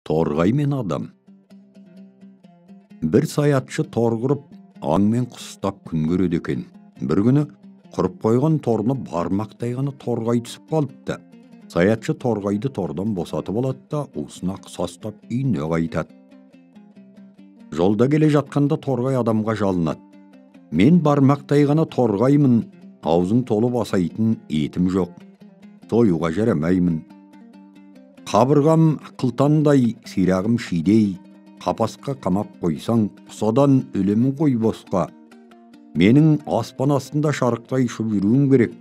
Торғай мен адам. Бір саятшы тор құрып, аң мен құс ұстап күн көреді екен. Бір күні құрып қойған торына бармақтай ғана торғай түсіп қалыпты. Саятшы торғайды тордан босатып алады да, уысына құса ұстап үйіне қайтады. Жолда келе жатқанда торғай адамға жалынады. Мен бармақтай ғана торғаймын, аузың толып асайтын етім жоқ, союға жарамаймын. Қабырғам қылтандай, сирағым шидей, қапасқа қамап қойсаң, құсадан өлемін ғой босқа. Менің аспан астында шарықтай ұшып жүруім керек,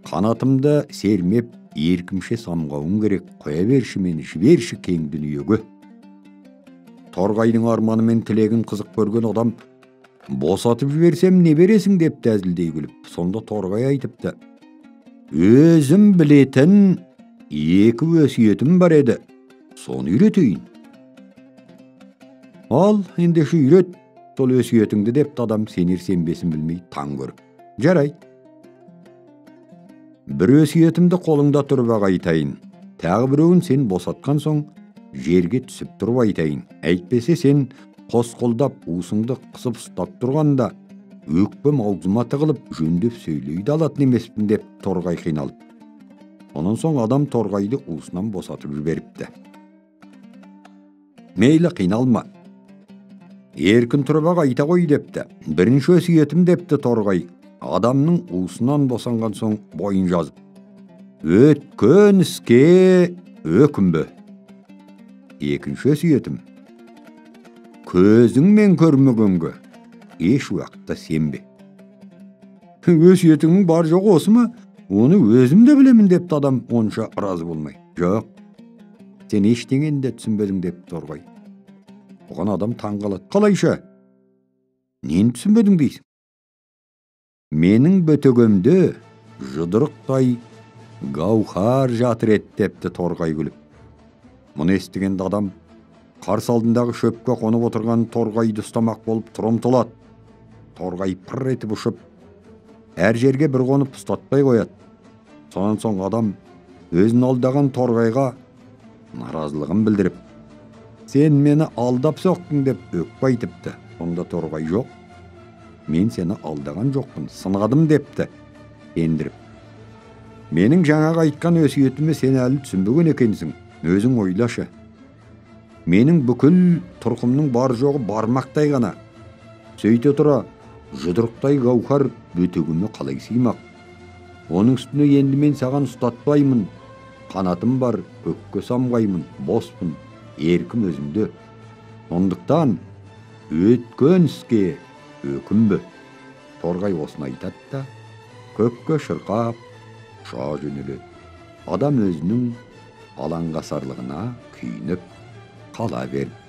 қанатымды сермеп, еркімше самғауым керек, қоя берші мені, жіберші кең дүниеге. Торғайдың арманы мен тілегін қызық көрген адам, босатып жіберсем не бересің депті әзілдей күліп. Сонда торғай айтыпты: өзім білетін екі өсиетім бар еді, соны үйретейін. Ал, ендеше үйрет сол өсиетіңді депті адам сенер сенбесін білмей таң көріп. Жарайды. Бір өсиетімді қолыңда тұрып ақ айтайын. Тағы біреуін сен босатқан соң жерге түсіп тұрып айтайын. Әйтпесе сен қос қолдап уысыңды қысып ұстап тұрғанда өкпем аузыма тығылып жөндеп сөйлей де алатын емеспін деп торғай қиналып. Онан соң адам торғайды уысынан босатып жіберіпті. Мейлі қиналма, еркін тұрып ақ айта қой депті. Бірінші өсиетім депті торғай, адамның уысынан босанған соң бойын жазып. Өткен іске өкінбе. Екінші өсиетім, көзіңмен көрмегенге еш уақытта сенбе. Өсиетіңнің бар жоғы осы ма? Оны өзім де білемін депті адам онша разы болмай. Жоқ, сен ештеңені де түсінбедің депті торғай. Оған адам таң қалады. Қалайша? Нені түсінбедің дейсің? Менің бөтегемде жұдырықтай гауһар жатыр еді депті торғай күліп. Мұны естігенде адам қарсы алдындағы шөпке қонып отырған торғайды ұстамақ болып тұра ұмтылады. Торғай пыр етіп ұшып, әр жерге бір қонып ұстатпай қояды. Сонан соң адам өзін алдаған торғайға наразылығын білдіріп, сен мені алдап соқтың деп өкпе айтыпты. Сонда торғай жоқ, мен сені алдаған жоқпын, сынадым депті сендіріп. Менің жаңағы айтқан өсиетіме сен әлі түсінбеген екенсің, өзің ойлашы. Менің бүкіл тұрқымның бар жоғы бармақтай ғана. Сөйте тұра, жұдырықтай гауһар бөтегіме қалай сыймақ? Оның үстіне енді мен саған ұстатпаймын. Қанатым бар, көкке самғаймын, боспын, еркім өзімде. Сондықтан өткен іске өкінбе. Торғай осыны айтады да, көкке шырқап, ұша жөнеледі. Адам өзінің алаңғасарлығына күйініп қала беріпті.